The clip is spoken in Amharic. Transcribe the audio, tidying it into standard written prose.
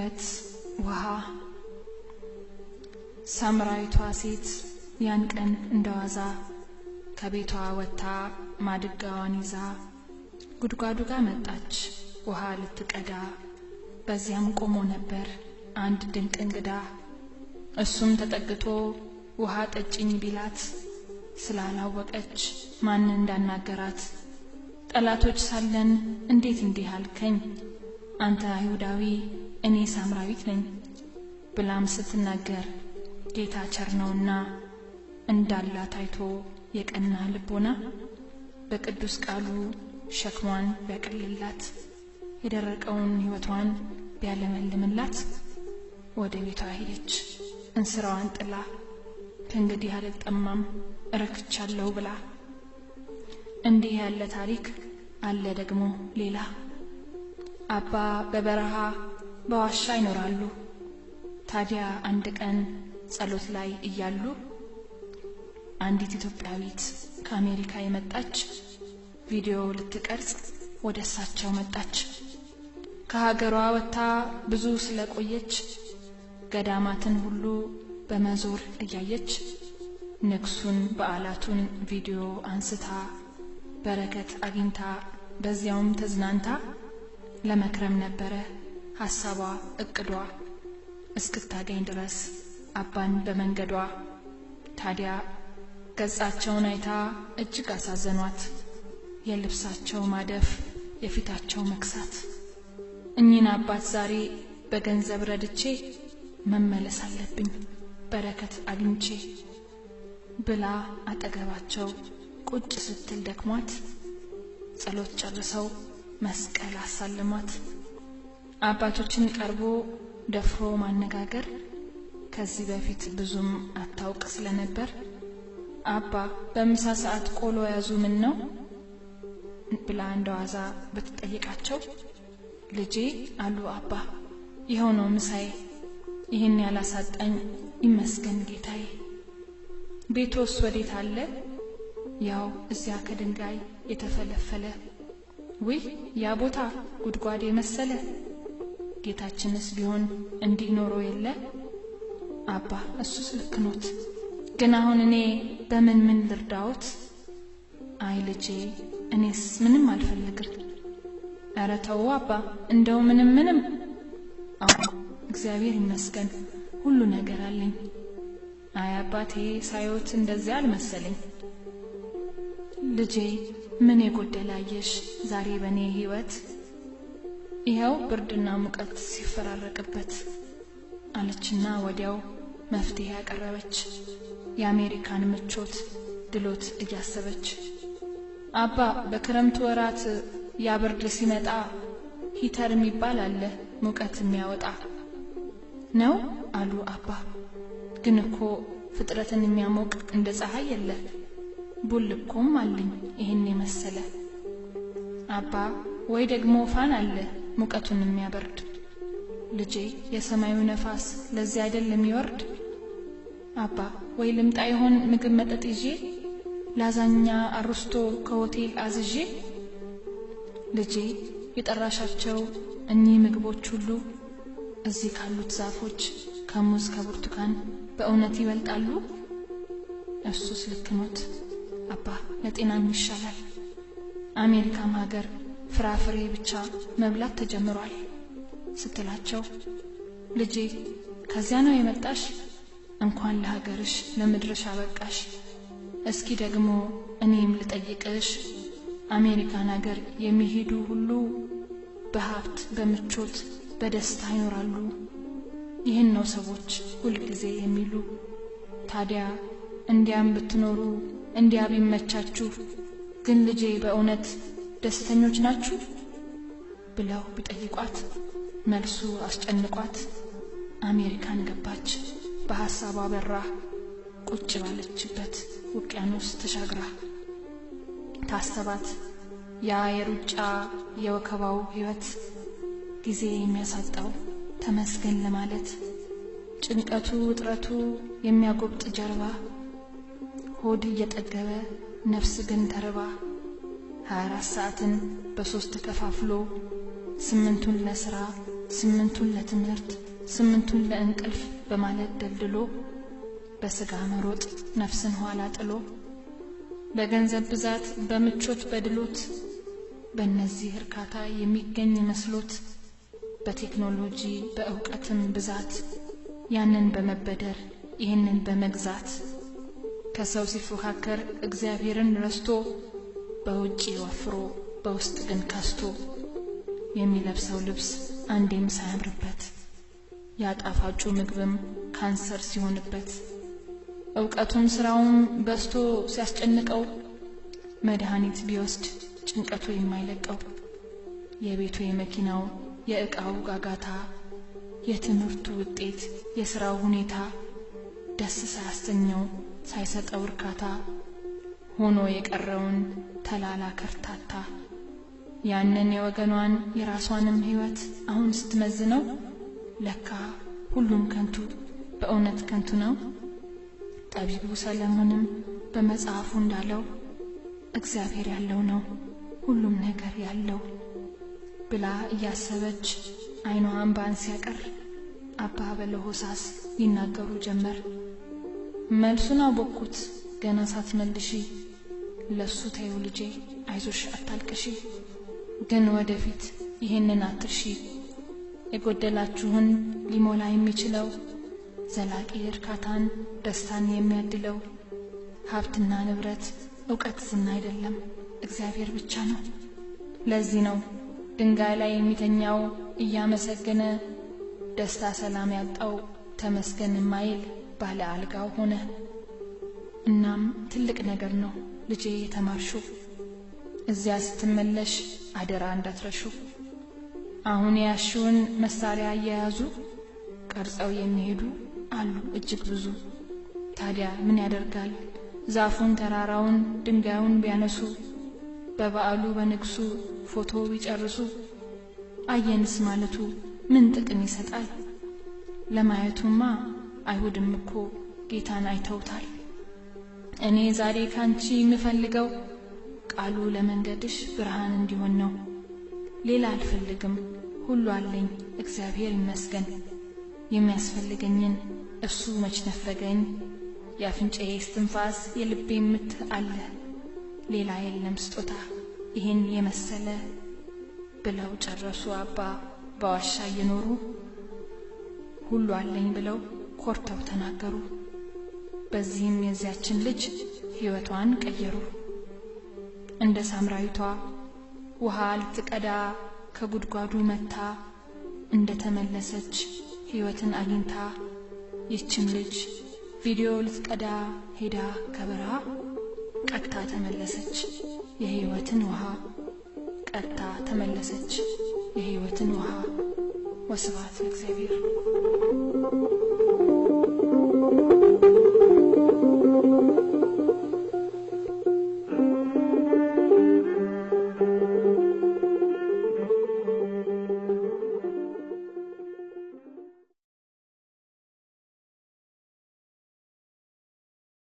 የሕይወት ውሃ። ሳምራዊቷ ሴት ያን ቀን እንደዋዛ ከቤቷ ወጥታ ማድጋዋን ይዛ ጉድጓዱ ጋር መጣች ውሃ ልትቀዳ። በዚያም ቆሞ ነበር አንድ ድንቅ እንግዳ። እሱም ተጠግቶ ውሃ ጠጭኝ ቢላት ስላላወቀች ማን እንዳናገራት፣ ጠላቶች ሳለን እንዴት እንዲህ አልከኝ? አንተ አይሁዳዊ እኔ ሳምራዊት ነኝ ብላም ስትናገር ጌታ ቸር ነውና እንዳላት አይቶ የቀና ልቦና በቅዱስ ቃሉ ሸክሟን ቢያቀልላት የደረቀውን ሕይወቷን ቢያለመልምላት ወደ ቤቷ ሄደች እንስራዋን ጥላ፣ ከእንግዲህ አልጠማም እረክቻለሁ ብላ። እንዲህ ያለ ታሪክ አለ ደግሞ ሌላ። አባ በበረሃ በዋሻ ይኖራሉ። ታዲያ አንድ ቀን ጸሎት ላይ እያሉ አንዲት ኢትዮጵያዊት ከአሜሪካ የመጣች ቪዲዮ ልትቀርጽ ወደ እሳቸው መጣች። ከሀገሯ ወጥታ ብዙ ስለቆየች ገዳማትን ሁሉ በመዞር እያየች ንግሱን በዓላቱን ቪዲዮ አንስታ በረከት አግኝታ በዚያውም ተዝናንታ ለመክረም ነበረ ሐሳቧ እቅዷ እስክታገኝ ድረስ አባን በመንገዷ። ታዲያ ገጻቸውን አይታ እጅግ አሳዘኗት፣ የልብሳቸው ማደፍ የፊታቸው መክሳት። እኚህን አባት ዛሬ በገንዘብ ረድቼ መመለስ አለብኝ በረከት አግኝቼ ብላ አጠገባቸው ቁጭ ስትል ደክሟት ጸሎት ጨርሰው መስቀል አሳልሟት። አባቶችን ቀርቦ ደፍሮ ማነጋገር ከዚህ በፊት ብዙም አታውቅ ስለነበር፣ አባ በምሳ ሰዓት ቆሎ ያዙ ምን ነው ብላ እንደዋዛ ብትጠይቃቸው፣ ልጄ አሉ አባ፣ ይኸው ነው ምሳዬ፣ ይህን ያላሳጣኝ ይመስገን ጌታዬ። ቤቶስ ወዴት አለ? ያው እዚያ ከድንጋይ የተፈለፈለ። ውይ ያ ቦታ ጉድጓድ የመሰለ፣ ጌታችንስ ቢሆን እንዲህ ኖሮ የለ። አባ እሱስ ልክ ኖት፣ ግን አሁን እኔ በምን ምን ልርዳዎት? አይ ልጄ እኔስ ምንም አልፈልግም። ኧረ ተው አባ እንደው ምንም ምንም። አዎ እግዚአብሔር ይመስገን ሁሉ ነገር አለኝ። አይ አባቴ ሳይወት እንደዚያ አልመሰለኝ። ልጄ ምን የጎደለ አየሽ ዛሬ በእኔ ሕይወት? ይኸው ብርድና ሙቀት ሲፈራረቅበት አለችና ወዲያው መፍትሄ ያቀረበች የአሜሪካን ምቾት ድሎት እያሰበች። አባ በክረምቱ ወራት ያ ብርድ ሲመጣ heater የሚባል አለ ሙቀት የሚያወጣ ነው አሉ አባ። ግን እኮ ፍጥረትን የሚያሞቅ እንደ ፀሐይ የለ፣ ቡልኮም አለኝ ይህን የመሰለ። አባ ወይ ደግሞ fan አለ ሙቀቱን የሚያበርድ። ልጄ የሰማዩ ነፋስ ለዚህ አይደል የሚወርድ? አባ ወይ ልምጣ ይሆን ምግብ መጠጥ ይዤ ላዛኛ አሩስቶ ከሆቴል አዝዤ? ልጄ የጠራሻቸው እኚህ ምግቦች ሁሉ እዚህ ካሉት ዛፎች ከሙዝ ከብርቱካን በእውነት ይበልጣሉ? እሱስ ልክ ኖት አባ፣ ለጤናም ይሻላል። አሜሪካም ሀገር ፍራፍሬ ብቻ መብላት ተጀምሯል ስትላቸው፣ ልጄ ከዚያ ነው የመጣሽ? እንኳን ለሀገርሽ ለምድርሽ አበቃሽ። እስኪ ደግሞ እኔም ልጠይቅሽ፣ አሜሪካን ሀገር የሚሄዱ ሁሉ በሀብት በምቾት በደስታ ይኖራሉ። ይህን ነው ሰዎች ሁልጊዜ የሚሉ። ታዲያ እንዲያም ብትኖሩ እንዲያ ቢመቻችሁ፣ ግን ልጄ በእውነት ደስተኞች ናችሁ ብለው ቢጠይቋት መልሱ አስጨንቋት አሜሪካን ገባች። በሐሳቧ በራ ቁጭ ባለችበት ውቅያኖስ ተሻግራ ታሰባት ያ የሩጫ የወከባው ሕይወት ጊዜ የሚያሳጣው ተመስገን ለማለት ጭንቀቱ ውጥረቱ የሚያጎብጥ ጀርባ ሆድ እየጠገበ ነፍስ ግን ተርባ 24 ሰዓትን በሶስት ተከፋፍሎ 8ቱን ለስራ 8ቱን ለትምህርት 8ቱን ለእንቅልፍ በማለት ደልድሎ በስጋ መሮጥ ነፍስን ኋላ ጥሎ በገንዘብ ብዛት በምቾት በድሎት በእነዚህ እርካታ የሚገኝ መስሎት በቴክኖሎጂ በእውቀትም ብዛት ያንን በመበደር ይህንን በመግዛት ከሰው ሲፎካከር እግዚአብሔርን ረስቶ በውጪ ወፍሮ በውስጥ ግን ከስቶ የሚለብሰው ልብስ አንዴም ሳያምርበት ያጣፋጩ ምግብም ካንሰር ሲሆንበት እውቀቱም ስራውም በስቶ ሲያስጨንቀው መድኃኒት ቢወስድ ጭንቀቱ የማይለቀው የቤቱ የመኪናው የእቃው ጋጋታ የትምህርቱ ውጤት የስራው ሁኔታ ደስ ሳያሰኘው ሳይሰጠው እርካታ ሆኖ የቀረውን ተላላ ከርታታ ያንን የወገኗን የራሷንም ህይወት አሁን ስትመዝነው ለካ ሁሉም ከንቱ በእውነት ከንቱ ነው። ጠቢቡ ሰለሞንም በመጽሐፉ እንዳለው እግዚአብሔር ያለው ነው ሁሉም ነገር ያለው ብላ እያሰበች አይኗ እንባን ሲያቀር አባ በለሆሳስ ይናገሩ ጀመር። መልሱን አወቅኩት ገና ሳትመልሺ ለሱ ተይው ልጄ አይዞሽ አታልቅሺ፣ ግን ወደፊት ይህንን አትርሺ፣ የጎደላችሁን ሊሞላ የሚችለው ዘላቂ እርካታን ደስታን የሚያድለው ሀብትና ንብረት እውቀት ዝና አይደለም እግዚአብሔር ብቻ ነው። ለዚህ ነው ድንጋይ ላይ የሚተኛው እያመሰገነ ደስታ ሰላም ያጣው ተመስገን የማይል ባለ አልጋው ሆነ። እናም ትልቅ ነገር ነው ልጄ የተማርሽው፣ እዚያ ስትመለሽ አደራ እንዳትረሹ። አሁን ያሽውን መሳሪያ እየያዙ ቀርጸው የሚሄዱ አሉ እጅግ ብዙ። ታዲያ ምን ያደርጋል ዛፉን ተራራውን ድንጋዩን ቢያነሱ በበዓሉ በንግሱ ፎቶ ቢጨርሱ አየንስ ማለቱ ምን ጥቅም ይሰጣል? ለማየቱማ አይሁድም እኮ ጌታን አይተውታል። እኔ ዛሬ ካንቺ የምፈልገው ቃሉ ለመንገድሽ ብርሃን እንዲሆን ነው። ሌላ አልፈልግም፣ ሁሉ አለኝ እግዚአብሔር ይመስገን። የሚያስፈልገኝን እሱ መች ነፈገኝ። የአፍንጫዬ እስትንፋስ የልቤ ምት አለ፣ ሌላ የለም ስጦታ ይህን የመሰለ ብለው ጨረሱ አባ በዋሻ እየኖሩ። ሁሉ አለኝ ብለው ኮርተው ተናገሩ። በዚህም የዚያችን ልጅ ሕይወቷን ቀየሩ። እንደ ሳምራዊቷ ውሃ ልትቀዳ ከጉድጓዱ መታ እንደ ተመለሰች ሕይወትን አግኝታ ይህችም ልጅ ቪዲዮ ልትቀዳ ሄዳ ከበረሃ ቀጥታ ተመለሰች የሕይወትን ውሃ፣ ቀጥታ ተመለሰች የሕይወትን ውሃ። ወስብሐት ለእግዚአብሔር።